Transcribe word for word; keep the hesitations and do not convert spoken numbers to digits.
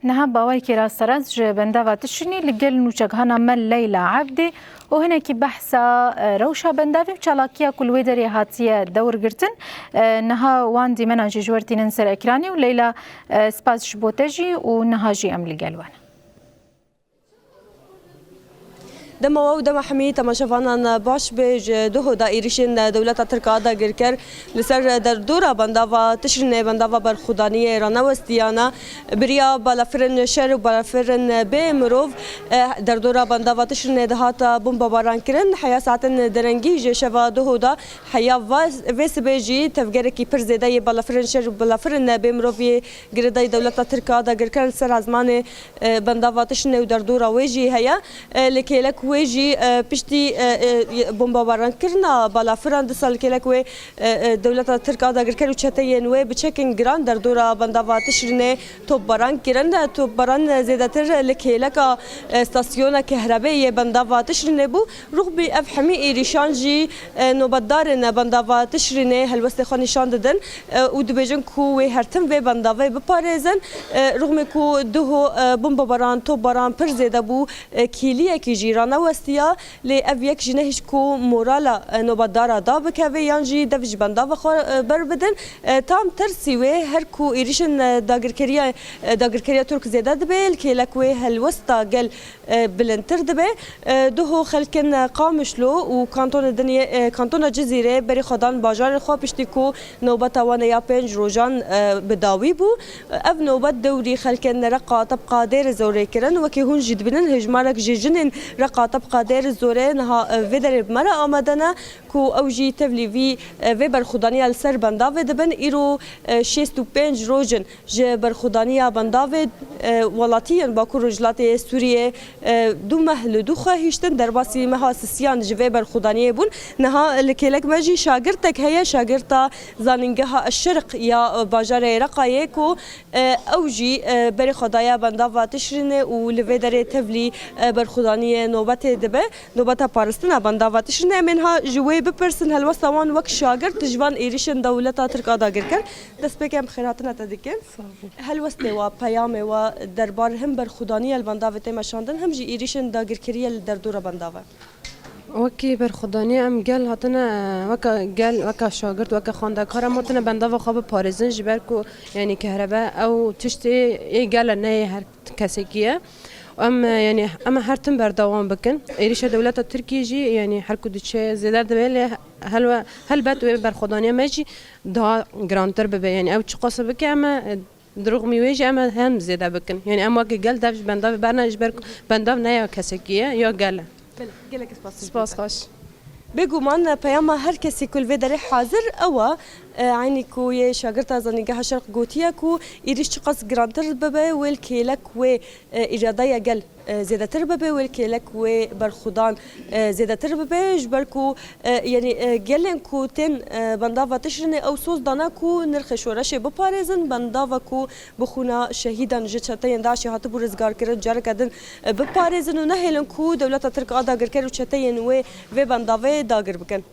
Niha bawayekî rasterast ji bendava Tişrînê li gel nûçegihana me Leyla Evdî û hinekî behsa, e, rewşa bendavê û çalakiya ku li wê derê hatiye dewrgirtin. E, niha wan dîmenan jî ji we re tînin ser ekranê û Leyla, e, spas ji bo te jî û niha jî em li gel we ne. Dema we û dema hemî temaşevanan baş be. Ji duho da êrîşên dewleta Tirk a dagirker li ser derdora bendava Tişrînê, bendava berxwedaniyê ranewestiyana. Biriya balafirên şer û balafirên bê mirov, eh, derdora bendava Tişrînê dihata bombebaran kirin. Heya saetên derengî ji şeva duho da heya va-, vê sibê jî tevgerekî pir zêde yê balafirên şer û balafirên bê mirov yê girêdayî dewleta Tirk a dagirker li ser ezmanê e, bendava Tişrînê û derdora wê jî heye. E, li kêlek wê jî, e, piştî, e, e, bombebaran kirina balafiran, dîsa li kêlek wê, e, e, dewleta Tirk a dagirker û çeteyên wê bi çekên giran derdora bendava Tişrînê topbaran kirin. E, topbaran, e, zêdetir li kêleka, e, stasyona kehrebê yê bendava Tişrînê bû. Rûxmî ev hemî êrîşan jî, e, nobetdarên bendava Tişrînê helwestê xwe nîşan didin, e, û dibêjin ku wê her tim vê bendavê biparêzin. E, rûxmê ku duho, e, bombebaran, topbaran pir zêde bû, e, kêliyekî jî ranewestiya, lê ev yek jî nehişt ku morala, e, nobetdara dabikeve yan jî dev ji bendava xwe, e, berbidin. E, tam tersî wê, her ku êrîşên, e, dagirkeriya, e, dagirkeriya Tirk zêde dibe, li kêlek wê helwesta gel e, bilindtir dibe. E, duho xelkên Qamişlo û kantona Dinyê, e, kantona Cizîrê berê xwe dan bajarên xwe piştî ku nobeta wan ya pênc rojan, e, bi dawî bû. Ev nobet dewrî xelkên Reqa Tebqa Dêr Zorê kirin. Wekî hûn jî dibînin, hêjmarek ji jinên Reqa Tebqa Dêr Zorê niha, e, vê derê bi me re amade ne ku ew jî tevlî vî, e, vê berxwedaniya li ser bendavê dibin. Îro, e, şêst û pênc roj in ji berxwedaniya bendavê, e, welatiyên Bakur Rojhilatê Sûriyê, e, du meh li dû xwe hiştin, derbasî meha sisiyan ji vê berxwedaniyê bûn. Niha li kêlek me jî şagirtek heye, şagirta Zanîngeha Şirq ya, e, bajarê Reqayê ku, e, ew jî, e, berê xwe daye bendava Tişrînê û li vê derê tevlî, e, berxwedaniyê nobetê dibe. Nobeta paristina bendava Tişrînê, em ê niha ji wê bipirsin, helwesta wan wek şagirt ji van êrîşên dewleta Tirk a dagirker. Destpêkê em xêrhatina te dikin. Sağ ol. Helwestê we, peyamê we derbar him berxwedaniya li bendavê tê meşandin, him jî êrîşên dagirkeriye li derdora bendave. Wekî berxwedaniya em gel hatine, weke gel, weke şagirt, weke xwendekar em hatine bendava xwe biparêzin, ji ber ku, yanî, kehrebe ew tiştê ê gel e, ne yê her kesekî ye. Em, e, yanî, em her tim berdewam bikin. Êrîşa dewleta Tirkiyê jî, yanî, her ku diçe zêde dibe, lê helwe-, helbet wê berxwedaniya me jî daha girantir bibe. Yanî, ew çiqas bike, em, e, di rûxmî wê jî em hem zêde bikin. Yanî, em weke gel dev ji bendavê berne, ji ber ku bendav ne ya kesekî ye, ya gel e. Belê, gelek spas. Spas xweş. Bêguman peyama her kesî ku li vê derê hazir ew e, e, eynî ku yê şagirta Zanîngeha Şerq gotiye ku êrîş çiqas girantir bibe, wê li kêlek wê, e, îradeya gel, e, zêdetir bibe, wê li kêlek wê berxwedan, e, zêdetir bibe, ji ber ku, e, yanî, e, gelên ku tên, e, bendava Tişrînê ew soz dane ku nirxê şoreşê biparêzin, bendava ku bi xûna şehîdan ji çeteyên DAIŞê hatibû rizgarkirin, careke din, e, biparêzin û nehêlin ku dewleta Tirk a dagirker û çeteyên wê vê bendavê dagir bikin.